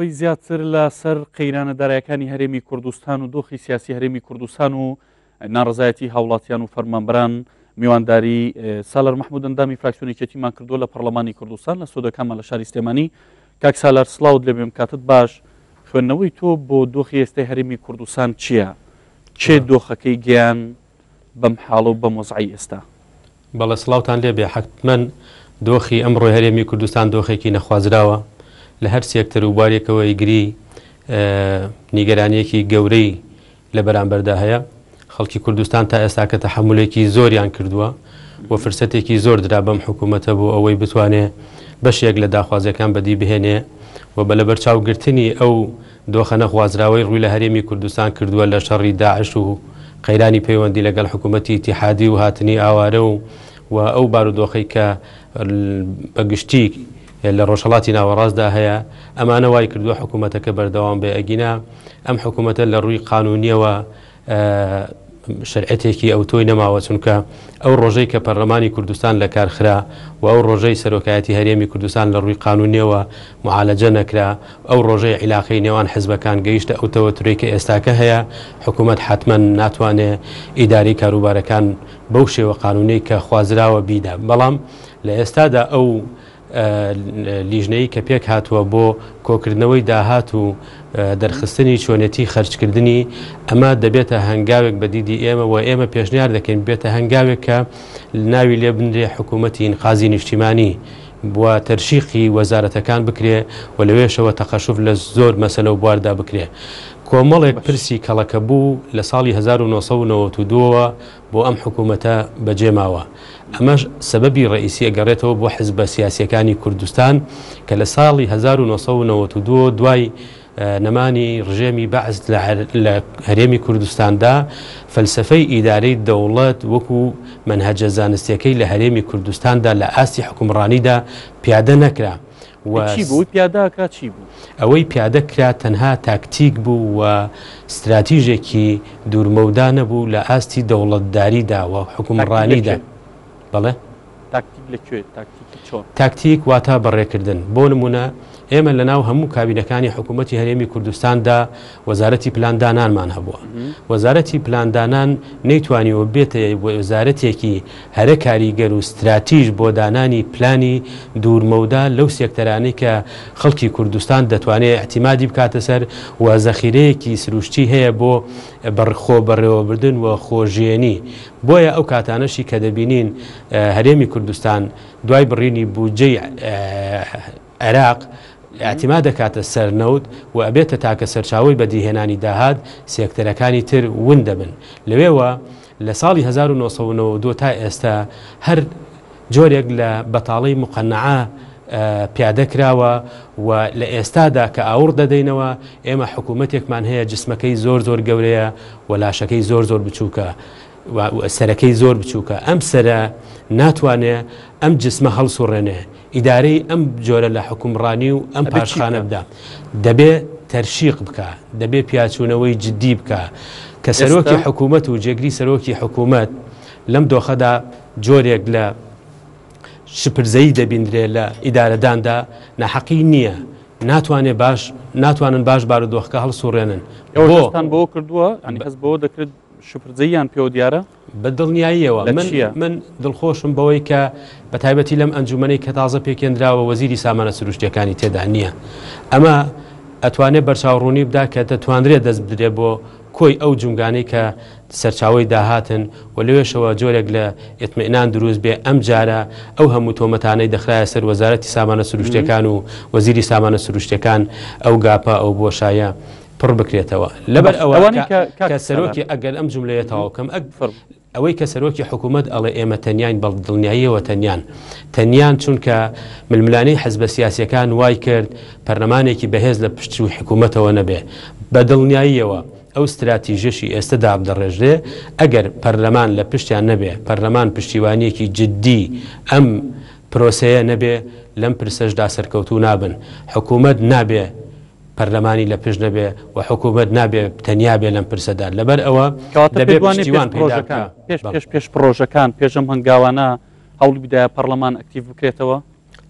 قسەی زیاتر لە سەر قەیرانە دارایەکانی هەرێمی کوردستان و دۆخی سیاسی هەرێمی کوردستان و ناڕەزایەتی هاوڵاتیان و فەرمانبەران میوانداری سالار محمود ئەندامی فراکسیۆنی یەکێتیمان کردووە لە پەرلەمانی کوردستان لە ستۆدیۆکانمان لە شاری سلێمانی کاک سالار سڵاوت لێبێم کاتت باش خوێندنەوەی تۆ بۆ دۆخی ئێستای هەرێمی کوردستان چییە؟ کێ دۆخەکەی گەیان بەم حاڵە و بەم وەزعەی ئێستا؟ بەڵێ سڵاوتان لێبێ، حەتمەن دۆخی ئەمڕۆی هەرێمی کوردستان دۆخێکی نەخوازراوە، لە هەر سێکتەر و بوارێکەوە ئیگری نیگەرانییەکی گەورەی لە بەرامبەردا هەیە. خەڵکی کوردستان تا ئێستاکە تەحەمولێکی زۆریان کردووە و فرسەتێکی زۆر درا بەم حکوومەتە بۆ ئەوەی بتوانێ بەشێک لە داخوازییەکان بەدی بهێنێ و بە لەبەرچاوگرتنی ئەو دۆخە نەخوازراوەی ڕووی لە هەرێمی کوردستان کردووە لە شەڕی داعش و قەیرانی پەیوەندی لەگەڵ حکوومەتی ئیتیحادی و هاتنی ئاوارە و و ئەو بارودۆخەی کە بە گشتی لە ڕۆژهەڵاتی ناوەڕاستدا هەیە، ئەمانە وای کردووە حکوومەتەکە بەردەوام بێ، ئەگینا ئەم حکوومەتە لە ڕووی قانوونییەوە شەرعیەتێکی ئەوتۆی نەماوە، چونکە ئەو ڕۆژەی کە پەرلەمانی کوردستان لەکار خرا و ئەو ڕۆژەی سەرۆکایەتی هەرێمی کوردستان لە ڕووی قانوونیەوە معالەجە نەکرا، ئەو ڕۆژەی عیلاقەی نێوان حزبەکان گەیشتە ئەو تەوەتورەی کە ئێستاکە هەیە، حکوومەت حەتمەن ناتوانێ ئیدارەی کاروبارەکان بەو شێوە قانوونەی کە خوازراوە بیدا. بەڵام لە ئێستادا ئەو لیژنەی کە پێکهاتووە بۆ کۆکردنەوەی داهات و دەرخستنی چۆنێتی خەرجکردنی، ئەمە دەبێتە هەنگاوێک بە دیدی ئێمە و ئێمە پێشنیار دەکەین بێتە هەنگاوێک کە ناوی لێ بنرێ حکوومەتی ئینقازی نیشتیمانی و تەرشیقی وەزارەتەکان بکرێ و لەوێشەوە تەقەشوف لە زۆر مەسەلە و بواردا بکرێ. کۆمەڵێک پرسی کەڵەکەبوو لە ساڵی 1992 ەوە بۆ ئەم حکوومەتە بەجێ ماوە. ئەمەش سەبەبی ڕەئیسی ئەگەڕێتەوە بۆ حزبە سیاسیەکانی کوردستان کە لە ساڵی 1992 دوای نەمانی ڕژێمی بەعس لە هەرێمی کوردستاندا فەلسەفەی ئیدارەی دەوڵەت وەکو مەنهەجە زانستیەکەی لە هەرێمی کوردستاندا لە ئاستی حوکمڕانیدا پیادە نەکرا. و چی بوو پیادە کرا چی بوو؟ ئەوەی پیادە کرا تەنها تاکتیک بوو و ستراتیژێکی دوورمەودا نەبوو لە ئاستی دەوڵەتداریدا و حوکمڕانیدا. بەڵێ؟ تاکتیک لە کوێ؟ تاکتیکی چۆن؟ تاکتیک واتە بەڕێکردن. بۆ نموونە ئێمە لەناو هەموو کابینەکانی حکوومەتی هەرێمی کوردستاندا وەزارەتی پلاندانانمان هەبووە. وەزارەتی پلاندانان نەیتوانیوە بێتە وەزارەتێکی هەرە کاریگەر و ستراتیژ بۆ دانانی پلانی دوور مەودا لەو سێکتەرانەی کە خەڵکی کوردستان دەتوانێ ئیعتیمادی بکاتە سەر و زەخیرەیەکی سروشتی هەیە بۆ خۆ بەڕێوەبردن و خۆژیێنی. بۆیە ئەو کاتانەشی کە دەبینین هەرێمی کوردستان دوای بڕینی بودجەی عێراق ئیعتیماد دەکاتە سەر نەوت و ئەبێتە تاکە سەرچاوەی بەدیهێنانی داهات، سێکتەرەکانی تر ون دەبن. لەوێوە لە ساڵی 1992 تا ئێستا هەر جۆرێک لە بەتاڵەی موقەنەعە پیادە کراوە و لە ئێستادا کە ئاوڕ دەدەینەوە ئێمە حکوومەتێکمان هەیە جسمەکەی زۆر زۆر گەورەیە و لاشەکەی زۆر زۆر بچووکە. و سەرەکەی زۆر بچووکە ئەم سەرە ناتوانێ ئەم جسمە هەڵسوڕێنێ ئیدارەی ئەم جۆرە لە حوکمڕانی و ئەم پاشخانە بدا دەبێ تەرشیق بکا دەبێ پیاچوونەوەی جدی بکا کە سەرۆکی حکوومەت و جێگری سەرۆکی حکوومەت لەم دۆخەدا جۆرێک لە شپرزەیی دەبیندرێ لە ئیدارەداندا ناحەقی نییە ناتوانێ باش ناتوانن باش بارودۆخەکە هەڵسوڕێنن بۆ بۆ کردووە ئەنی هەست بەوە دەکرێت شپرزەییان پێوە دیارە؟ بە دڵنیاییەوە من من دڵخۆشم بەوەی کە بە تایبەتی لەم ئەنجومەنەی کە تازە پێکێنراوە وەزیری سامانە سروشتیەکانی تێدا نییە ئەمە ئەتوانێت بەرچاوڕوونی بدا کە دەتوانرێت دەست بدرێت بۆ کۆی ئەو جومگانەی کە سەرچاوەی داهاتن و لەوێشەوە جۆرێک لە ئیتمئنان دروست بێ ئەم جارە ئەو هەموو تۆمەتانەی دەخرایە سەر وەزارەتی سامانە سروشتیەکان و وەزیری سامانە سروشتیەکان ئەو گاپە ئەو بۆشایە پڕ بکرێتەوە لەبەر ئەوە کە سەرۆکی ئەگەر ئەم جملەیە تەواو کەم ئەوەی کە سەرۆکی حکوومەت ئەڵێ ئێمە تەنیاین بەڵ دڵنیاییەوە تەنیان تەنیان چونکە ململانێی حزبە سیاسیەکان وای کرد پەرلەمانێکی بەهێز لە پشت و حکوومەتەوە نەبێ بە دڵنیاییەوە ئەو ستراتیژەشی ئێستە دابدەڕێژرێ ئەگەر پەرلەمان لە پشتیان نەبێ پەرلەمان پشتیوانیەکی جدی ئەم پرۆسەیە نەبێ لەم پرسەشدا سەرکەوتوو نابن حکوومەت نابێ پەرلەمانی لە پشت نەبێ و حکوومەت نابێ تەنیا بێ لەم پرسەدا لەبەر ئەوە کەواتە دەبێ پشتیوان پەیدا بکا. پێش پێش پێش پڕۆژەکان پێش ئەم هەنگاوانە هەوڵ بدایە پەرلەمان ئەکتیڤ بکرێتەوە؟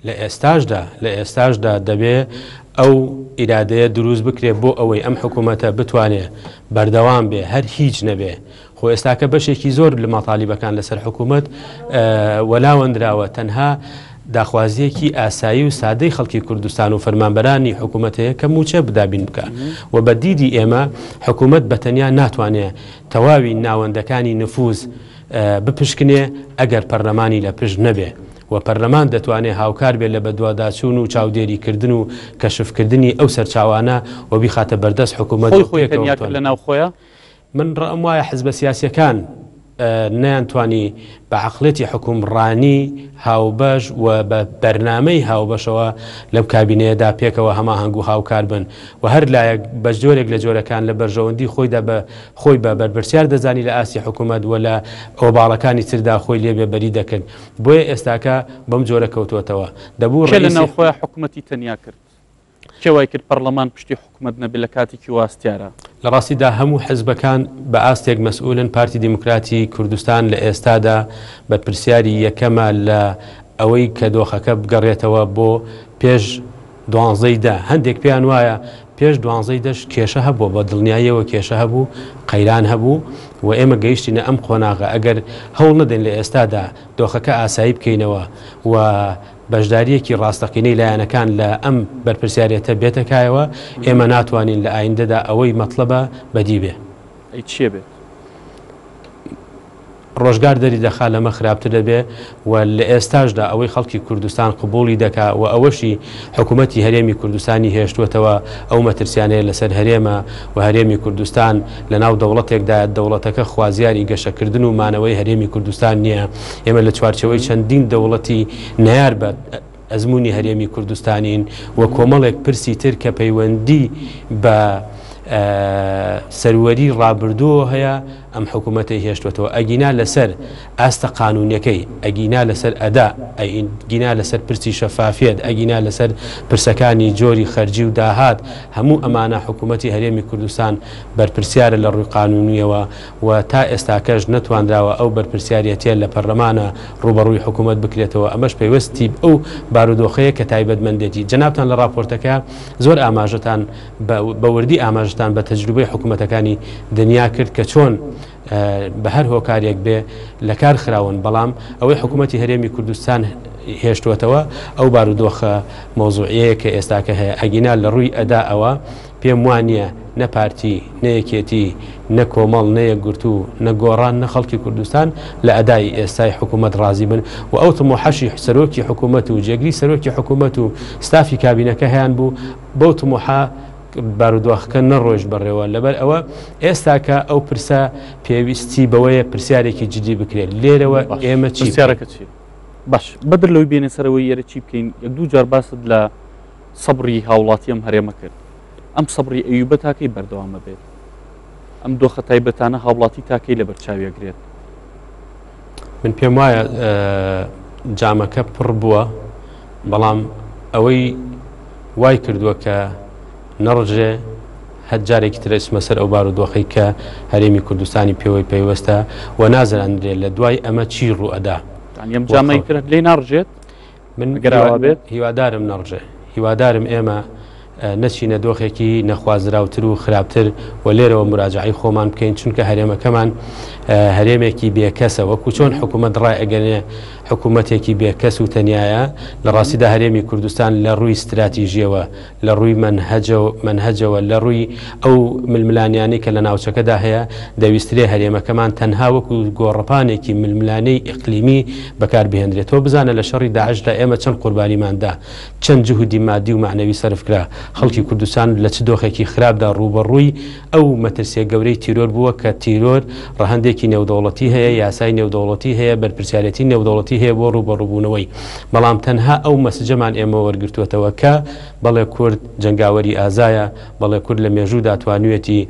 لە ئێستاشدا لە ئێستاشدا دەبێ. ئەو ئیرادەیە دروست بکرێ بۆ ئەوەی ئەم حکوومەتە بتوانێ بەردەوام بێ هەر هیچ نەبێ خۆ ئێستاکە بەشێکی زۆر لە مەتالیبەکان لەسەر حکوومەت وەلاوەندراوە تەنها داخوازیەکی ئاسایی و سادەی خەڵکی کوردستان و فەرمانبەرانی حکوومەت هەیە کە مووچە بدابین بکە و بە دیدی ئێمە حکوومەت بە تەنیا ناتوانێ تەواوی ناوەندەکانی نفوز بپشکنێ ئەگەر پەرلەمانی لە پشت نەبێ و پەرلەمان دەتوانێ هاوکار بێ لە بەدواداچوون و چاودێری کردن و کەشف کردنی ئەو سەرچاوانە و بیخاتە بەردەست حکوومەت خۆی خۆی تەنیا کرد لە ناوخۆیە؟ من ڕەئم وایە حزبە سیاسیەکان نەیانتوانی بە عەقڵێتی حوکمڕانی هاوبەش و بە بەرنامەی هاوبەشەوە لەم کابینەیەدا پێکەوە هەماهەنگ و هاوکار بن و هەر لایەک بە جۆرێک لە جۆرەکان لە بەرژەوەندی خۆیدا بە خۆی بە بەرپرسیار دەزانی لە ئاستی حکوومەت و لە ئۆباڵەکانی تردا خۆی لێ بێبەری دەکرد بۆیە ئێستاکە بەم جۆرە کەوتووەتەوە دەبوو کێ لە ناوخۆیان حکوومەتی تەنیا کرد؟ کێ وای کرد پەڕلەمان پشتی حکومەت نەبێت لە کاتێکی وا هەستیارا؟ لە ڕاستیدا هەموو حزبەکان بە ئاستێک مەسئولن، پارتی دیموکراتی کوردستان لە ئێستادا بەرپرسیاری یەکەمە لە ئەوەی کە دۆخەکە بگەڕێتەوە بۆ پێش دوانزەی دە، هەندێک پێیان وایە پێش دوانزەی دەش کێشە هەبووە، بە دڵنیاییەوە کێشە هەبوو، قەیران هەبوو و ئێمە گەیشتینە ئەم قۆناغە، ئەگەر هەوڵ نەدەین لە ئێستادا دۆخەکە ئاسایی بکەینەوە و بەشدارییەکی ڕاستەقینەی لایەنەکان لە ئەم بەرپرسیارێتە بێتە کایەوە، ئێمە ناتوانین لە ئایندەدا ئەوەی مەتڵەبە بەدی بێ. ئەی چیە بێت؟ ڕۆژگار دەری دەخا لەمە خراپتر دەبێ و لە ئێستاشدا ئەوەی خەڵکی کوردستان قبوڵی دەکا و ئەوەشی حکوومەتی هەرێمی کوردستانی هێشتووەتەوە ئەو مەترسیانەیە لەسەر هەرێمە و هەرێمی کوردستان لە ناو دەوڵەتێکدایە دەوڵەتەکە خوازیاری گەشەکردن و مانەوەی هەرێمی کوردستان نییە ئێمە لە چوارچێوەی چەندین دەوڵەتی نەیار بە ئەزموونی هەرێمی کوردستانین و کۆمەڵێک پرسی تر کە پەیوەندی بە سەروەری ڕابردووەوە هەیە ئەم حکوومەتەی هێشتوەتەوە ئەگینا لەسەر ئاستە قانونیەکەی ئەگینا لەسەر ئەدا ئەگینا لەسەر پرسی شەفافیەت ئەگینا لەسەر پرسەکانی جۆری خەرجی و داهات هەموو ئەمانە حکوومەتی هەرێمی کوردستان بەرپرسیارە لە ڕووی قانونیەوە و تا ئێستاکەش نەتوانراوە ئەو بەرپرسیاریەتیە لە پەرلەمانە ڕووبەڕووی حکوومەت بکرێتەوە ئەمەش پەیوەستی ئەو بارودۆخەیە کە تایبەتمەندێتی جەنابتان لە ڕاپۆرتەکە زۆر ئاماژەتان بە وردی ئاماژەتان بە تەجروبەی حکوومەتەکانی دنیا کرد کە چۆن بە هەر هۆکارێک بێ لە کار خراون بەڵام ئەوەی حکوومەتی هەرێمی کوردستان هێشتووەتەوە ئەو بارودۆخە مەوزوعیەیە کە ئێستاکە هەیە ئەگینا لە ڕووی ئەدا ئەوە پێم وانیە نە پارتی نە یەکێتی نە کۆمەڵ نە یەکگرتوو نە گۆڕان نە خەڵکی کوردستان لە ئەدای ئێستای حکوومەت ڕازی بن و ئەو تموحەشی سەرۆکی حکوومەت و جێگری سەرۆکی حکوومەت و ستافی کابینەکە هەیان بوو بەو تموحە بارودۆخەکە نەڕۆیشت بەڕێوە لەبەر ئەوە ئێستاکە ئەو پرسە پێویستی بەوەیە پرسیارێکی جدی بکرێت لێرەوە ئێمە چی پرسیارەکە چی باش بەدر لەوەی بێنە سەرەوەی ئێرە چی بکەین یەک دوو جار باست لە سەبری هاوڵاتی ئەم هەرێمە کرد ئەم سەبری ئەیوبە تاکەی بەردەوامە بێت ئەم دۆخە تایبەتانە هاوڵاتی تاکەی لەبەر چاویەگرێت من پێم وایە جامەکە پڕ بووە بەڵام ئەوەی وای کردووە کە نەڕژێ هەر جارێکی تر ئەچمە سەر ئەو بارودۆخەی کە هەرێمی کوردستانی پێوەی پەیوەستە و نازانرێ لە دوای ئەمە چی ڕوو ئەدا. یانی ئەم جامەی تر لێی ناڕژێت؟ من ئەگەر ئاوا بێت؟ هیوادارم نەڕژێ. هیوادارم ئێمە نەچینە دۆخێکی نەخوازراوتر و خراپتر و لێرەوە مراجعەی خۆمان بکەین چونکە هەرێمەکەمان هەرێمێکی بێکەسە وەکو چۆن حکوومەت ڕایئەگەنێ حکوومەتێکی بێکەس و تەنیایە لە ڕاستیدا هەرێمی کوردستان لە ڕووی ستراتیژیەوە لە ڕووی مەنهەجەوە، لە ڕووی ئەو ململانێیانەی کە لە ناوچەکەدا هەیە، دەویسترێ هەرێمەکەمان تەنها وەکو گۆڕەپانێکی ململانێی ئیقلیمی بەکار بهێنرێت. تۆ بزانە لە شەڕی داعشدا ئێمە چەند قوربانیمان دا، چەند جوهدی مادی و مەعنەوی سەرف کرا، خەڵکی کوردستان لە چ دۆخێکی خراپدا ڕووبەڕووی ئەو مەترسیە گەورەی تیرۆر بووە کە تیرۆر ڕەهەندێکی نێودەوڵەتی هەیە، یاسای نێودەوڵەتی هەیە، بەرپرسیارێتی نێودەوڵەتی هەیە بۆ ڕووبەڕووبوونەوەی. بەڵام تەنها ئەو مەسجەمان ئێمە وەرگرتووەتەوە کە بەڵێ کورد جەنگاوەری ئازایە، بەڵێ کورد لە مێژوودا توانویەتی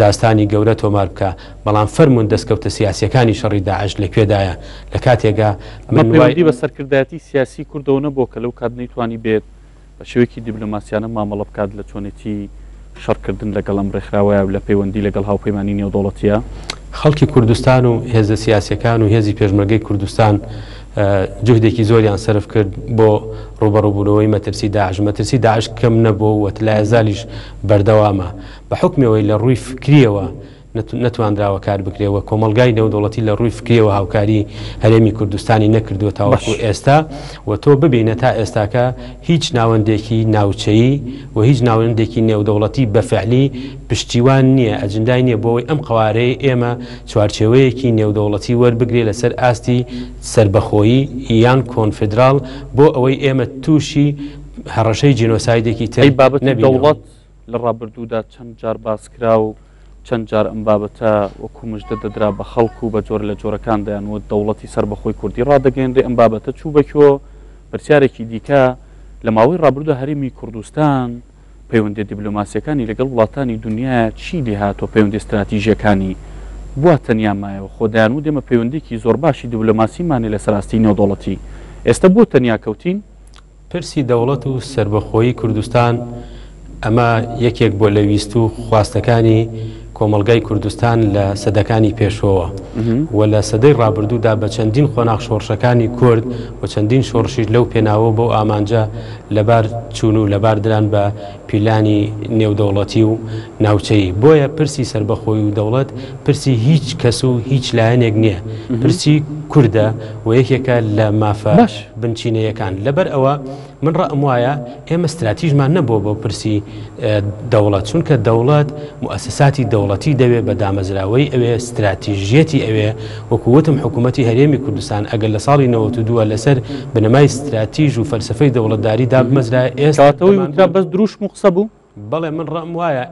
داستانی گەورە تۆمار بکا، بەڵام فەرموون دەستکەوتە سیاسیەکانی شەڕی داعش لە کوێدایە؟ لە کاتێکا ئەمە من وای. پەیوەندی بە سەرکردایەتی سیاسی کوردەوە نەبووە کە لەو کات نەیتوانی بێت بە شێوەیەکی دیبلۆماسیانە مامەڵە بکات لە چۆنێتی شەڕکردن لەگەڵ ئەم ڕێکخراوەیە و لە پەیوەندی لەگەڵ هاوپەیمانی نێودەوڵەتییە؟ خەڵکی کوردستان و هێزە سیاسیەکان و هێزی پێشمەرگەی کوردستان جوهدێکی زۆریان سەرف کرد بۆ ڕووبەڕووبوونەوەی مەترسی داعش، مەترسی داعش کەم نەبووە و لایەزالیش بەردەوامە، بە حوکمی ئەوەی لە ڕووی فکرییەوە نەتوانراوە کار بکرێ و کۆمەڵگای نێودەوڵەتی لە ڕووی فکرییەوە هاوکاری هەرێمی کوردستانی نەکردووە تاوەکو ئێستا و تۆ ببینە تا ئێستاکە هیچ ناوەندێکی ناوچەیی و هیچ ناوەندێکی نێودەوڵەتی بە فعلی پشتیوان نییە، ئەجندای نییە بۆ ئەوەی ئەم قەوارەیەی ئێمە چوارچێوەیەکی نێودەوڵەتی وەربگرێ لەسەر ئاستی سەربەخۆیی یان کۆنفدراڵ بۆ ئەوەی ئێمە تووشی هەڕەشەی جینۆسایدێکی تر ئەی بابەتی نەبینەوە. دەوڵەت لە ڕابردوودا چەند جار باس کرا و چەند جار ئەم بابەتە وەکوو مژدە دەدرا بە خەڵک و بە جۆرە لە جۆرەکان دەیانوت دەوڵەتی سەربەخۆی کوردی ڕادەگەیەنرێ ئەم بابەتە چوو بە کوێ؟ پرسیارێکی دیکە لە ماوەی ڕابردوودا هەرێمی کوردستان پەیوەندیە دیبلۆماسیەکانی لەگەڵ وڵاتانی دونیا چی لێهاتوە پەیوەندیە ستراتیژیەکانی بوا تەنیا مایەوە خۆ دەیانوت ئێمە پەیوەندیەکی زۆر باشی دیبلۆماسیمان هەیە لەسەر ئاستی نێودەوڵەتی ئێستە بۆ تەنیا کەوتین؟ پرسی دەوڵەت و سەربەخۆیی کوردستان ئەمە یەکێک بووە لە ویست و خواستەکانی کۆمەڵگای کوردستان لە سەدەکانی پێشووەوە و لە سەدەی ڕابردوودا بە چەندین قۆناغ شۆڕشەکانی کورد و چەندین شۆڕشیش لەو پێناوە بەو ئامانجە لەبار چوون و لەبار دران بە پیلانی نێودەوڵەتی و ناوچەیی. بۆیە پرسی سەربەخۆیی و دەوڵەت پرسی هیچ کەس و هیچ لایەنێک نییە، پرسی کوردە و یەکێکە لە مافە بنچینەیەکان. لەبەر ئەوە من ڕەئم وایە ئێمە ستراتیژمان نەبووە بۆ پرسی دەوڵەت، چونکە دەوڵەت موئەسەساتی دەوڵەتی دەوێ، بە دامەزراوەیی ئەوێ، ستراتیژیەتی ئەوێ، وەکو وتم حکوومەتی هەرێمی کوردستان ئەگەر لە ساڵی 92 لەسەر بنەمای ستراتیژ و فەلسەفەی دەوڵەتداری دابمەزرایە ئێستا کەواتە ئەوەی وترا بەس دروشم و قسە بوو؟ بەڵێ من ڕەئم وایە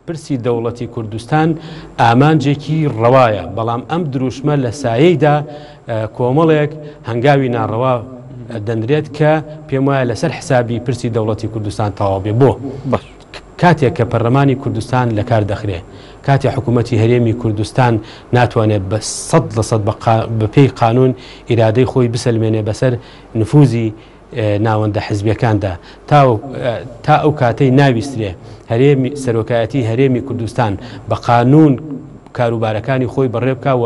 پرسی دەوڵەتی کوردستان ئامانجێکی ڕەوایە، بەڵام ئەم دروشمە لە سایەیدا کۆمەڵێک هەنگاوی ناڕەوا دەنرێت کە پێم وایە لەسەر حسابی پرسی دەوڵەتی کوردستان تەواو بێ. بۆ؟ کاتێک کە پەرلەمانی کوردستان لەکار دەخرێ، کاتێ حکوومەتی هەرێمی کوردستان ناتوانێت بە 100% بە پێی قانوون ئیرادەی خۆی بسەلمێنێ بەسەر نفوزی ناوەندە حزبیەکاندا تا ئەو کاتەی ناویسترێ هەرێمی سەرۆکایەتی هەرێمی کوردستان بە قانوون کاروبارەکانی خۆی بەڕێ بکا و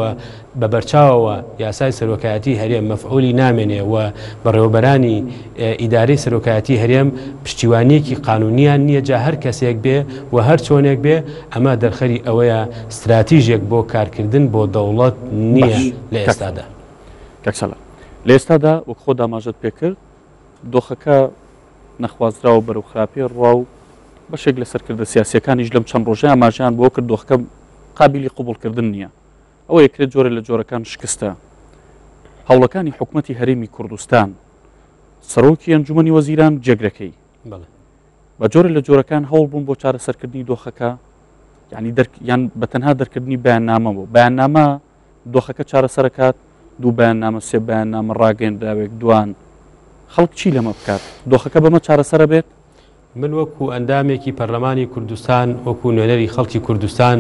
بە بەرچاوەوە یاسای سەرۆکایەتی هەرێم مەفعولی نامێنێ و بەڕێوەبەرانی ئیدارەی سەرۆکایەتی هەرێم پشتیوانیەکی قانونیان نییە جا هەر کەسێک بێ و هەر چۆنێک بێ ئەمە دەرخەری ئەوەیە ستراتیژێک بۆ کارکردن بۆ دەوڵەت نییە لە ئێستادا. کاک سالار لە ئێستادا وەک خۆت ئاماژەت پێکرد دۆخەکە نەخوازراوە بەرەو خراپی ڕوا و بەشێک لە سەرکردە سیاسیەکانیش لەم چەند ڕۆژەی ئاماژەیان بۆ کرد دۆخەکە قابیلی قبوڵکردن نییە ئەوە یەکرێت جۆرە لە جۆرەکان شکستە هەوڵەکانی حکوومەتی هەرێمی کوردستان سەرۆکی ئەنجومەنی وەزیران جێگرەکەی بە جۆرە لە جۆرەکان هەوڵ بوون بۆ چارەسەرکردنی دۆخەکە ینی دەرک یان بە تەنها دەرکردنی بەیاننامە بوو بەیاننامە دۆخەکە چارەسەرەکات دوو بەیاننامە سێ بەیاننامە ڕاگەیەنراوێک دوان خەڵک چی لەمە بکات دۆخەکە بەمە چارەسەرە بێت؟ من وەکو ئەندامێکی پەرلەمانی کوردستان، وەکو نوێنەری خەڵکی کوردستان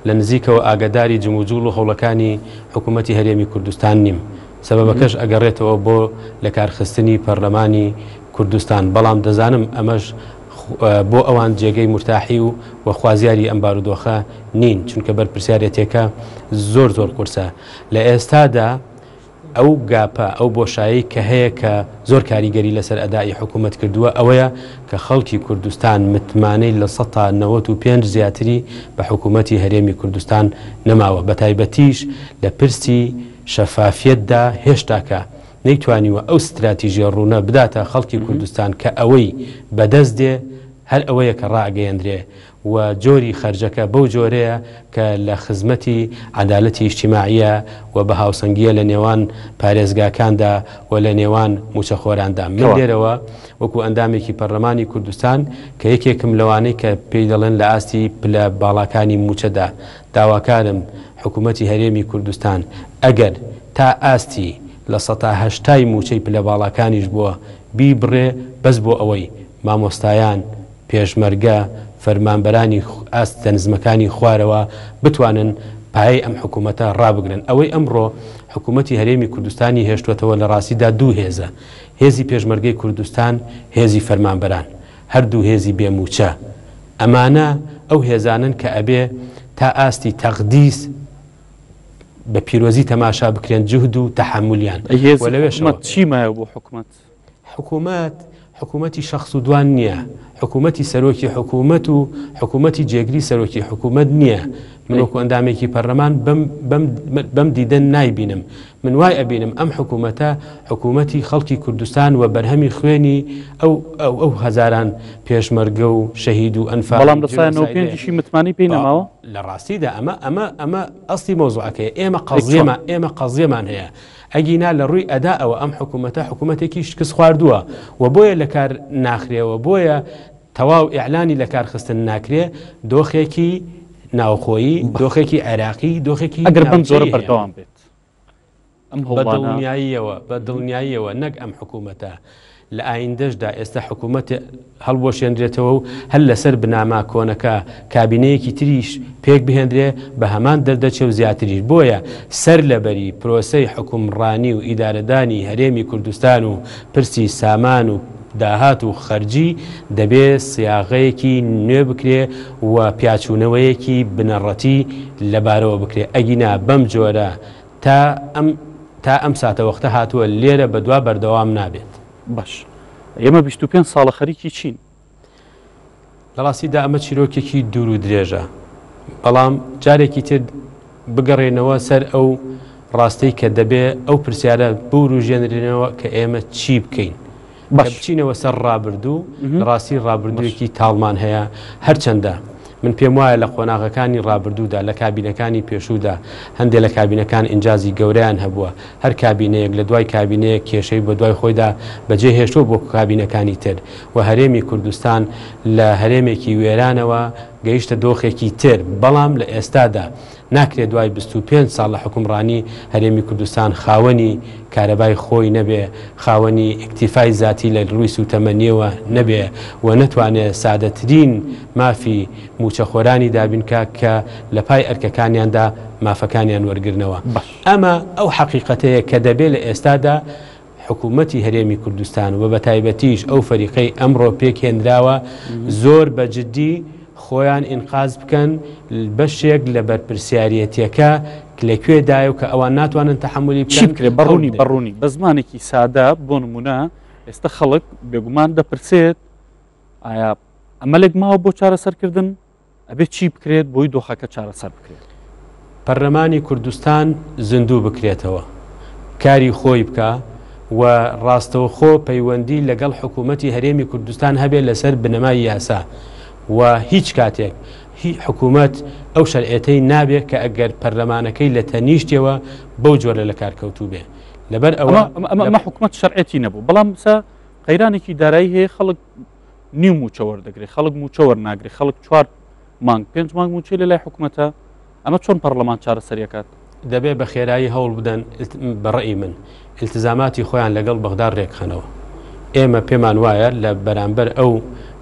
لە نزیکەوە ئاگاداری جموجوڵ و هەوڵەکانی حکومەتی هەرێمی کوردستان نیم، سەبەبەکەش ئەگەڕێتەوە بۆ لەکارخستنی پەرلەمانی کوردستان، بەڵام دەزانم ئەمەش بۆ ئەوان جێگەی مورتاحی و و خوازیاری ئەم بارودۆخە نین، چونکە بەرپرسیارێتیەکە زۆر زۆر قورسە لە ئێستادا. ئەو گاپە، ئەو بۆشایەی کە هەیە کە زۆر کاریگەری لەسەر ئەدائی حکوومەت کردووە ئەوەیە کە خەڵکی کوردستان متمانەی 95% زیاتری بە حکوومەتی هەرێمی کوردستان نەماوە بەتایبەتیش لە پرسی شەفافیەتدا هێشتاکە نەیتوانیوە ئەو ستراتیژیە ڕوونە بداتە خەڵکی کوردستان کە ئەوەی بەدەست دێ هەر ئەوەیە کە ڕائەگەیەندرێ و جۆری خەرجەکە بەو جۆرەیە کە لە خزمەتی عەدالەتی ئیجتیماعییە و بە هاوسەنگییە لە نێوان پارێزگاکاندا و لە نێوان مووچەخۆراندا. من لێرەوە وەکو ئەندامێکی پەرلەمانی کوردستان کە یەکێکم لەوانەی کە پێی دەڵێن لە ئاستی پلە باڵاکانی مووچەدا داواکارم حکوومەتی هەرێمی کوردستان ئەگەر تا ئاستی 80% ی مووچەی پلە باڵاکانیش بووە بیبڕێ بەس بۆ ئەوەی مامۆستایان، پێشمەرگە، فەرمانبەرانی ئاستە نزمەکانی خوارەوە بتوانن پایەی ئەم حکوومەتە ڕابگرن. ئەوەی ئەمڕۆ حکوومەتی هەرێمی کوردستانی هێشتووەتەوە لە ڕاستیدا دوو هێزە، هێزی پێشمەرگەی کوردستان، هێزی فەرمانبەران. هەردوو هێزی بێ مووچە. ئەمانە ئەو هێزانەن کە ئەبێ تا ئاستی تەقدیس. بە پیرۆزی تەماشا بکرێن جوهد و تەحەمولیان. ئەی هێزی و لەوێشەوە حکومەت چی مایە بۆ حکومەت؟ حکومەت حکومەتی شەخس و دوان نییە، حکومەتی سەرۆکی حکومەت و حکومەتی جێگری سەرۆکی حکومەت نییە. من وەکو ئەندامێکی پەرلەمان بەم بەم بەم دیدە نایبینم. من وای ئەبینم ئەم حکومەتە حکومەتی خەڵکی کوردستان و بەرهەمی خوێنی ئەو ئەو ئەو هەزاران پێشمەرگە و شەهید و ئەنفال بەڵام لە سای 95 شی متمانەی پێی نەماوە؟ لە ڕاستیدا ئەمە ئەمە ئەمە ئەسلی مەوزوعەکەیە. ئێمە قەزیەمان ئێمە قەزیەمان هەیە. ئەگینا لە ڕووی ئەدائەوە ئەم حکوومەتە حکوومەتێکی شکست خواردووە و بۆیە لە کار ناخرێ و بۆیە تەواو ئیعلانی لە کار خستن ناکرێ، دۆخێکی ناوخۆیی، دۆخێکی عێراقی، دۆخێکی ئەگەر بەم جۆرە ناوچەیی هەیە. بەردەوام بێت ئەم بە هەوڵانە. دڵنیاییەوە، بە دڵنیاییەوە نەک ئەم حکوومەتە، لە ئایندەشدا ئێستا حکوومەت هەڵبوەشێنرێتەوە و هەر لەسەر بناما کۆنەکە کابینەیەکی تریش پێک بهێنرێ بە هەمان دەردەچێ و زیاتریش بۆیە سەر لەبەری پرۆسەی حوکمڕانی و ئیدارەدانی هەرێمی کوردستان و پرسی سامان و داهات و خەرجی دەبێ سیاغەیەکی نوێ بکرێ و پیاچوونەوەیەکی بنەڕەتی لەبارەوە بکرێ ئەگینا بەم جۆرە تا ئەم تا ئەم ساتەوەختە هاتووە لێرە بەدوا بەردەوام نابێت. باش ئێمە 25 ساڵە خەریکی چین؟ لە ڕاستیدا ئەمە چیرۆکێکی دوور و درێژە، بەڵام جارێکی تر بگەڕێنەوە سەر ئەو ڕاستەی کە دەبێ ئەو پرسیارە بوروژێنرێنەوە کە ئێمە چی بکەین؟ باش. کە بچینەوە سەر ڕابردوو، لە ڕاستی ڕابردوویەکی تاڵمان هەیە، هەرچەندە من پێم وایە لە قۆناغەکانی ڕابردوودا، لە کابینەکانی پێشوودا، هەندێ لە کابینەکان ئینجازی گەورەیان هەبووە، هەر کابینەیەک لە دوای کابینەیەک کێشەی بە دوای خۆیدا بەجێ هێشتووە بۆ کابینەکانی تر و هەرێمی کوردستان لە هەرێمێکی وێرانەوە گەیشتە دۆخێکی تر، بەڵام لە ئێستادا ناکرێ دوای 25 ساڵ لە حوکمڕانی هەرێمی کوردستان خاوەنی کارەبای خۆی نەبێ، خاوەنی ئیکتیفای زاتی لە رووی سووتەمەنییەوە نەبێ و نەتوانێ سادەترین مافی مووچەخۆرانی دابین کا کە لە پای ئەرکەکانیاندا مافەکانیان وەرگرنەوە. ئەمە ئەو حەقیقەتەیە کە دەبێ لە ئێستادا حکوومەتی هەرێمی کوردستان و بەتایبەتیش ئەو فەریقەی ئەمڕۆ پێکهێنراوە زۆر بە جدی خۆیان ئینقاز بکەن بەشێک لە بەرپرسیاریەتیەکە لە کوێ دایە و کە ئەوان ناتوانن تەحەمولی چی بکەن بکرێت بە هەوڵ ڕوونی بە بدەن. ڕوونی بە زمانێکی سادە بۆ نمونە ئێستا خەڵک بێگومان دەپرسێت ئایا ئەمەلێک ماوە بۆ چارەسەرکردن ئەبێت چی بکرێت بۆی دۆخەکە چارەسەر بکرێت؟ پەرلەمانی کوردستان زیندوو بکرێتەوە، کاری خۆی بکا و ڕاستەوخۆ پەیوەندی لەگەڵ حکوومەتی هەرێمی کوردستان هەبێ لەسەر بنەمای یاسا و هیچ کاتێک هی حکوومەت ئەو شەرعێتەی نابێ کە ئەگەر پەرلەمانەکەی لە تەنیشتەوە بەو جۆرە لە کار کەوتوو بێ لەبەر ئەوە ئەمە حکوومەت شەرعێتی نەبوو بەڵام سە قەیرانێکی دارایی هەیە خەڵک نیو مووچە وەردەگرێت، خەڵک مووچە وەرناگرێت، خەڵک چوار مانگ پێنج مانگ مووچەی لە لای حکومەتە، ئەمە چۆن پەڕلەمان چارەسەری ئەکات؟ دەبێ بە خێرایی هەوڵ بدەن بە ڕەئی من ئیلتزاماتی خۆیان لەگەڵ بەغدا رێکخەنەوە. ئێمە پێمان وایە لە بەرامبەر ئەو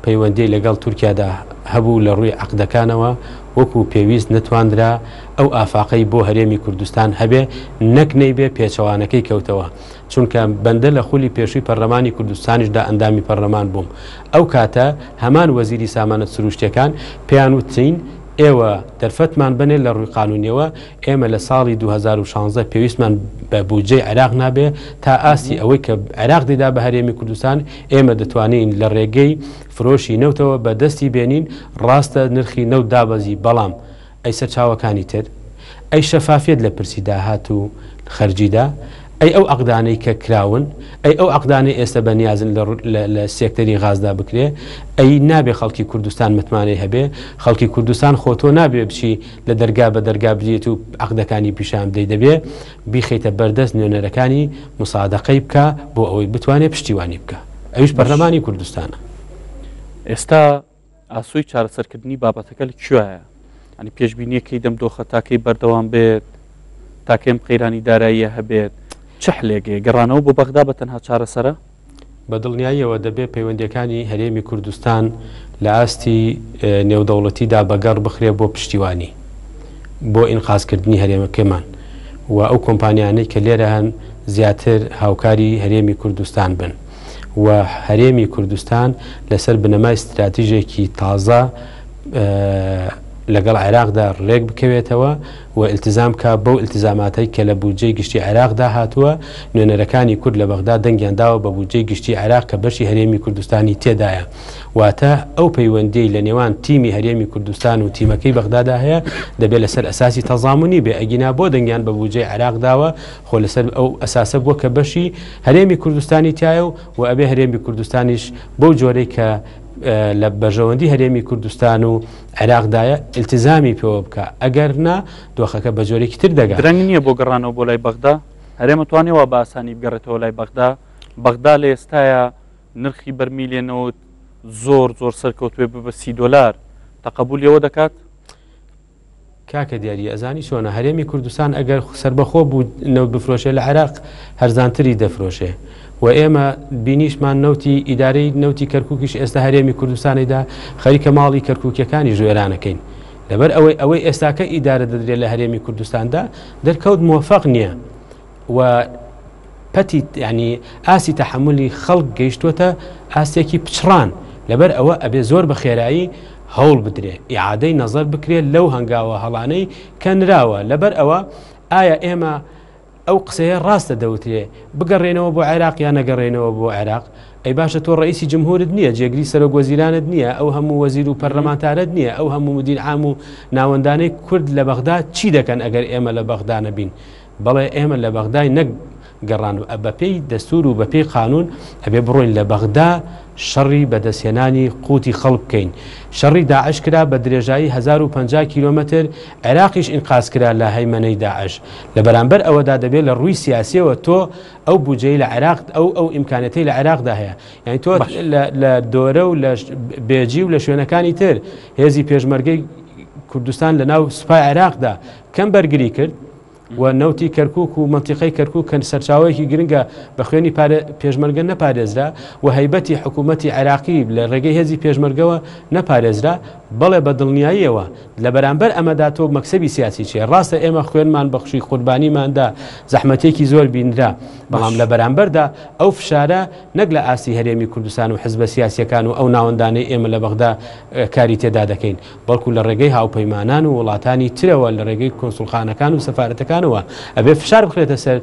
پەیوەندیەی لەگەڵ تورکیادا هەبوو لە ڕووی عەقدەکانەوە وەکو پێویست نەتواندرا ئەو ئافاقەی بۆ هەرێمی کوردستان هەبێ نەک نەیبێ پێچەوانەکەی کەوتەوە. چونکە بەندە لە خولی پێشووی پەرلەمانی کوردستانیشدا ئەندامی پەرلەمان بووم ئەو کاتە هەمان وەزیری سامانە سروشتیەکان پێیان وتین ئێوە دەرفەتمان بەنێ لە ڕووی قانونیەوە ئێمە لە ساڵی 2016 پێویستمان بە بودجەی عێراق نابێ تا ئاستی ئەوەی کە عێراق دەیدا بە هەرێمی کوردستان ئێمە دەتوانین لە ڕێگەی فرۆشی نەوتەوە بە دەستی بێنین ڕاستە نرخی نەوت دابەزی بەڵام ئەی سەرچاوەکانی تر؟ ئەی شەفافیەت لە پرسی داهات و خەرجیدا؟ ئەی ئەو عەقدانەی کە کراون؟ ئەی ئەو عەقدانەی ئێستا بە نیازن لە سێکتەری غازدا بکرێ؟ ئەی نابێ خەڵکی کوردستان متمانەی هەبێ؟ خەڵکی کوردستان خۆ تۆ نابێ بچی لە دەرگا بە دەرگا بدریت و عەقدەکانی پیشان بدەی دەبێ بیخەیتە بەردەست نوێنەرەکانی مسادەقەی بکا بۆ ئەوەی بتوانێ پشتیوانی بکا ئەویش پەرلەمانی کوردستانە. ئێستا ئاسۆی چارەسەرکردنی بابەتەکە لە کوێیە؟ یانی پێشبینیەکەی دەم دۆخە تاکەی بەردەوام بێت تاکەم قەیرانی داراییە هەبێت چ حلێگەیە گەڕانەوە بۆ بەغدا بە تەنها چارەسەرە؟ بە دڵنیاییەوە دەبێ پەیوەندییەکانی هەرێمی کوردستان لە ئاستی نێودەوڵەتیدا بەگەڕ بخرێ بۆ پشتیوانی بۆ ئینقازکردنی هەرێمەکەمان و ئەو کۆمپانیانەی کە لێرە هەن زیاتر هاوکاری هەرێمی کوردستان بن. و هەرێمی کوردستان لەسەر بنەمای ستراتیژێکی تازە لەگەڵ عێراقدا ڕێک بکەوێتەوە و ئیلتزام بکا بەو ئیلتزاماتەی کە لە بودجەی گشتی عێراقدا هاتووە، نوێنەرەکانی کورد لە بەغدا دەنگیان داوە بە بودجەی گشتی عێراق کە بەشی هەرێمی کوردستانی تێدایە. واتە ئەو پەیوەندیەی لە نێوان تیمی هەرێمی کوردستان و تیمەکەی بەغدادا هەیە دەبێ لەسەر ئەساسی تەزامونی بێ، ئەگینا بۆ دەنگیان بە بودجەی عێراق داوە، خۆ لەسەر ئەو ئەساسە بووە کە بەشی هەرێمی کوردستانی تیایە و ئەبێ هەرێمی کوردستانیش بەو جۆرەی کە لە بەرژەوەندی هەرێمی کوردستان و عێراقدایە ئیلتیزامی پێوە بکا، ئەگەر نا دۆخەکە بە جۆرێکی تر دەگات. درەنگ نییە بۆ گەڕانەوە بۆ لای بەغدا؟ هەرێم ئەتوانێ وا بە ئاسانی بگەڕێتەوە لای بەغدا؟ بەغدا لە ئێستایا نرخی بەرمیلێ نەوت زۆر زۆر سەرکەوتوێ ببە 30 دۆلار تەقەبولی ئەوە دەکات؟ کاکە دیاری ئەزانی چۆنە هەرێمی کوردستان ئەگەر سەربەخۆ بوو نەوت بفرۆشێ لە عێراق هەرزانتری دەفرۆشێ و ئێمە بینیشمان نەوتی ئیدارەی نەوتی کەرکوکیش ئێستا هەرێمی کوردستانیدا خەریکە ماڵی کەرکوکیەکانی ژوێرانەکەین لەبەر ئەوەی ئەوەی ئێستاکە ئیدارە دەدرێت لە هەرێمی کوردستاندا دەرکەوت موفق نییە و پەتی یانی ئاستی تەحەمولی خەڵک گەیشتووەتە ئاستێکی پچڕان، لەبەر ئەوە ئەبێ زۆر بە خێرایی هەوڵ بدرێ ئیعادەی نەزەر بکرێ لەو هەنگاوە هەڵانەی کە نراوە، لەبەر ئەوە ئایا ئێمە ئەو قسەیە ڕاستە دەوترێ بگەڕێنەوە بۆ عێراق یا نەگەڕێنەوە بۆ عێراق؟ ئەی باشە تۆ ڕئیسی جمهورت نییە، جێگری سەرۆک وەزیرانت نییە، ئەو هەموو وەزیر و پەرلەمانتارەت نییە، ئەو هەموو مدیر عام و ناوەندانەی کورد لە بەغدا چی دەکەن ئەگەر ئێمە لە بەغدا نەبین؟ بەڵێ ئێمە لە بەغدای نەک گەڕان بەپێی دەستور و بەپێی قانون ئەبێ بڕۆین لە بەغدا شەڕی بەدەستهێنانی قوتی خەڵک بکەین شەڕی داعش کرا بە درێژایی 1050 کیلۆمەتر عێراقیش ئینقاز کرا لە هەیمەنەی داعش لە بەرامبەر ئەوەدا دەبێت لە ڕووی سیاسیەوە تۆ ئەو بودجەی لە عێراق ئەو ئەو ئیمکانەتەی لە عێراقدا هەیە یعنی تۆ لە دۆرە و لە بێجی و لە شوێنەکانی تر هێزی پێشمەرگەی کوردستان لە ناو سوپای عێراقدا کەم بەرگری کرد و نەوتی کەرکوک و مەنتیقەی کەرکوک کە سەرچاوەیەکی گرنگە بە خوێنی پێشمەرگە نەپارێزرا و هەیبەتی حکوومەتی عێراقی لە ڕێگەی هێزی پێشمەرگەوە نەپارێزرا، بەڵێ بە دڵنیاییەوە لە بەرامبەر ئەمەدا تۆ مەکسەبی سیاسی چییە؟ ڕاستە ئێمە خوێنمان بەخشی قوربانیمان دا زەحمەتێکی زۆر بینرا، بەڵام لە بەرامبەردا ئەو فشارە نەک لە ئاستی هەرێمی کوردستان و حزبە سیاسییەکان و ئەو ناوەندانەی ئێمە لە بەغدا کاری تێدا دەکەین، بەڵکو لە ڕێگەی هاوپەیمانان و وڵاتانی ترەوە لە ڕێگەی کۆنسوڵخانەکان و سەفارەتەکانەوە ئەبێ فشار بخرێتە سەر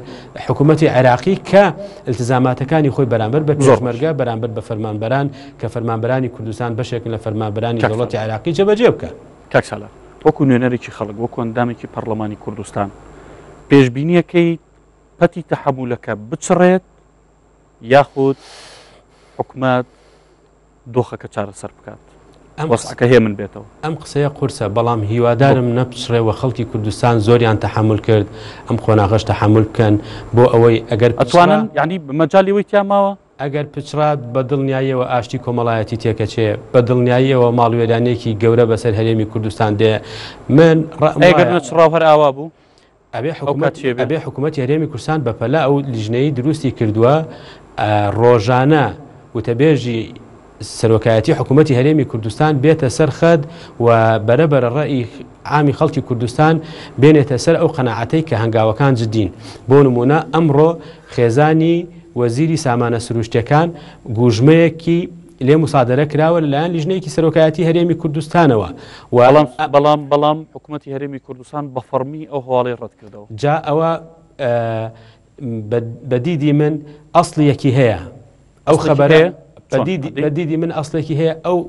حکوومەتی عێراقی کە التزاماتەکانی خۆی بەرامبەر بە پێشمەرگە بەرامبەر بە فەرمانبەران کە فەرمانبەرانی کوردستان بەشێکن لە فەرمانبەرانی دەوڵەتی عێراقی جێبەجێ بکە. کاک سالار وەکو نوێنەرێکی خەڵک وەکو ئەندامێکی پەڕلەمانی کوردستان پێشبینیەکەیت پەتی تەحەمولەکە بچڕێت یاخود حکومەت دۆخەکە چارەسەر بکات ئەم وەزعەکە هێمن بێتەوە. ئەم قسەیە قورسە بەڵام هیوادارم نەپچڕێ و خەڵکی کوردستان زۆریان تەحەمول کرد ئەم قۆناغەش تەحەمول بکەن بۆ ئەوەی ئەگەر پچڕا ئەتوانن یانی مەجالی وەی تیا ماوە؟ ئەگەر پچڕا بە دڵنیاییەوە ئاشتی کۆمەڵایەتی تێکەچێ بە دڵنیاییەوە ماڵوێرانیەکی گەورە بەسەر هەرێمی کوردستان دێ من ڕەئم ئەگەر وایە نەچڕا و هەر ئاوا بوو؟ ئەبێ ئەو کات حکومەت چی ئەبێ؟ ئەبێ حکومەتی هەرێمی کوردستان بەپەلە ئەو لیژنەی دروستی کردووە ڕۆژانە وتەبێژی سەرۆکایەتی حکوومەتی هەرێمی کوردستان بێتە سەر خەت و بەرە بەرە ڕەئی عامی خەڵکی کوردستان بێنێتە سەر ئەو قەناعەتەی کە هەنگاوەکان جدین بۆ نمونە ئەمڕۆ خێزانی وەزیری سامانە سروشتەکان گوژمەیەکی لێ موسادەرە کراوە لەلایەن لیژنەیەکی سەرۆکایەتی هەرێمی کوردستانەوە و بەڵام بەڵام بەڵام حکوومەتی هەرێمی کوردستان بە فەڕمی ئەو هەواڵەی ڕەت کردەوە. جا ئەوە بە دیدی من ئەسڵیەکی هەیە ئەو خەبەرە بە دیدی من ئەسڵێکی هەیە ئەو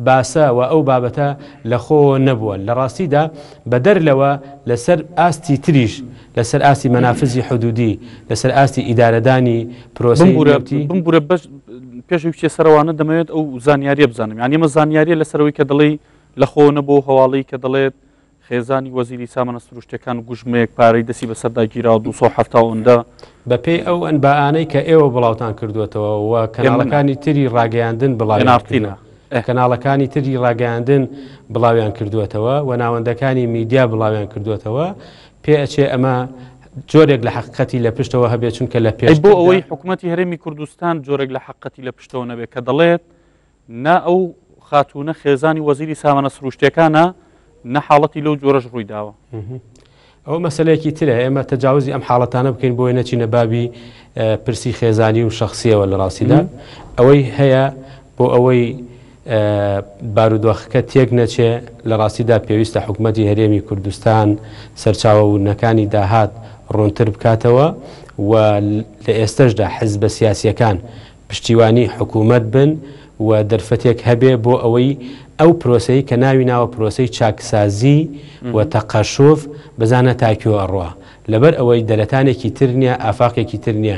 باسە و ئەو بابەتە لە خۆوە نەبووە لە ڕاستیدا بەدەر لەوە لەسەر ئاستی تریش لەسەر ئاستی مەنافزی حدودی لەسەر ئاستی ئیدارەدانی پرۆسەی بمبورە نەوتی. بمبورە بەس پێش ئەوی بچیە سەرەوانە دەمەوێت ئەو زانیاریە بزانم یانی ئەمە زانیاریە لەسەرەوەی کە دەڵێی لە خۆوە نەبوو هەواڵی کە دەڵێت خێزانی وەزیری سامانە سروشتیەکان گوژمەیەک پارەی دەستی بەسەردا گیراوە 270 ئەوەندە. بەپێی ئەو ئەنبائانەی کە ئێوە بڵاوتان کردووەتەوە و کەناڵەکانی تری ڕاگەیاندن بڵاویان کردووە کەناڵەکانی تری ڕاگەیاندن بڵاویان کردووەتەوە و ناوەندەکانی میدیا بڵاویان کردووەتەوە پێ ئەچێ ئەمە جۆرێک لە حەقیقەتی لە پشتەوە هەبێت چونکە لە ئەی بۆ پێشتردا ئەوەی حکوومەتی هەرێمی کوردستان جۆرێک لە حەقیقەتی لە پشتەوە نەبێت کە دەڵێت نا ئەو خاتوونە خێزانی وەزیری سامانە سروشتیەکانە نە حاڵەتی لەو جۆرەش ڕووی داوە. ئەوە مەسەلەیەکی ترە ئێمە تەجاوزی ئەم حاڵەتانە بکەین بۆیە نەچینە بابی پرسی خێزانی و شخصیەوە لە ڕاستیدا ئەوەی هەیە بۆ ئەوەی بارودۆخەکە تێک نەچێ، لە ڕاستیدا پێویستە حکومەتی هەرێمی کوردستان سەرچاوە وردنەکانی داهات ڕوونتر بکاتەوە و لە ئێستەشدا حزبە سیاسییەکان پشتیوانی حکومەت بن و دەرفەتێک هەبێ بۆ ئەوەی ئەو پرۆسەی کە ناوی ناوە پرۆسەی چاکسازی و تەقەشوف بزانە تا کوێ ئەڕوا. لەبەر ئەوەی دەرەتانێکی تر نیە، ئافاقێکی تر نیە.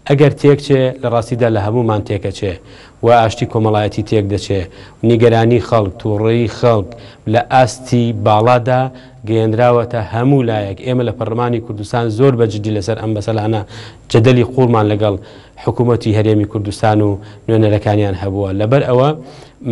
ئەگەر تێکچێ لە ڕاستیدا لە هەموومان تێکەچێ و ئاشتی کۆمەڵایەتی تێکدەچێ و نیگەرانی خەڵک، تووڕەیی خەڵک لە ئاستی باڵادا گەیەنراوەتە هەموو لایەک. ئێمە لە پەرلەمانی کوردستان زۆر بە جدی لەسەر ئەم مەسەلانە جەدەلی قووڵمان لەگەڵ حکوومەتی هەرێمی کوردستان و نوێنەرەکانیان هەبووە. لەبەر ئەوە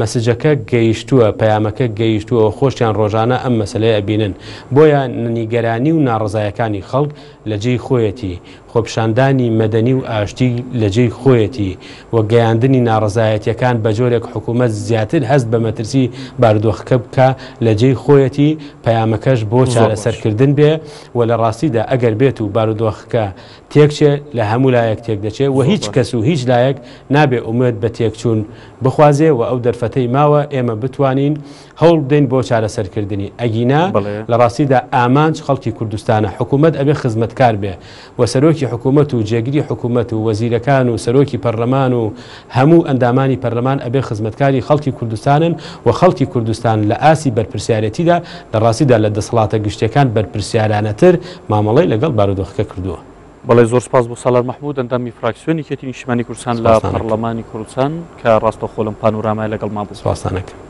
مەسجەکە گەیشتووە، پەیامەکە گەیشتووە و خۆشیان ڕۆژانە ئەم مەسەلەیە ئەبینن. بۆیە نیگەرانی و ناڕەزایەکانی خەڵک لە جێی خۆیەتی، خۆپیشاندانی مەدەنی و ئاشتی لە جێی خۆیەتی و گەیاندنی ناڕەزایەتیەکان بە جۆرێک حکوومەت زیاتر هەست بە مەترسی بارودۆخەکە بکا لە جێی خۆیەتی، پەیامەکەش بۆ چارەسەرکردن بێ و لە ڕاستیدا ئەگەر بێت و بارودۆخەکە تێکچێ لە هەموو لایەک تێکدەچێ و هیچ کەس و هیچ لایەک نابێ ئومێد بە تێکچوون بخوازێ و ئەو دەرفەتەی ماوە ئێمە بتوانین هەوڵ بدەین بۆ چارەسەرکردنی ئەگینا لە ڕاستیدا ئامانج خەڵکی کوردستانە حکوومەت ئەبێ خزمەتکار بێ و سەرۆکی حکوومەت و جێگری حکوومەت و وەزیرەکان و سەرۆکی پەرلەمان و هەموو ئەندامانی پەرلەمان ئەبێ خزمەتکاری خەڵکی کوردستانن و خەڵکی کوردستان لە ئاستی بەرپرسیارێتیدا لە ڕاستیدا لە دەسەڵاتە گشتیەکان بەرپرسیارانەتر مامەڵەی لەگەڵ بارودۆخەکە کردووە. بەڵێ زۆر سپاس بۆ سالار مەحمود ئەندامی فراکسیۆنی یەکێتی نیشتیمانی کوردستان لە سپاستان ئەکەم. پەڕلەمانی کوردستان کە ڕاستەوخۆ لەم پانۆرامایە لەگەڵمان بوو. سپاستان ئەکەم.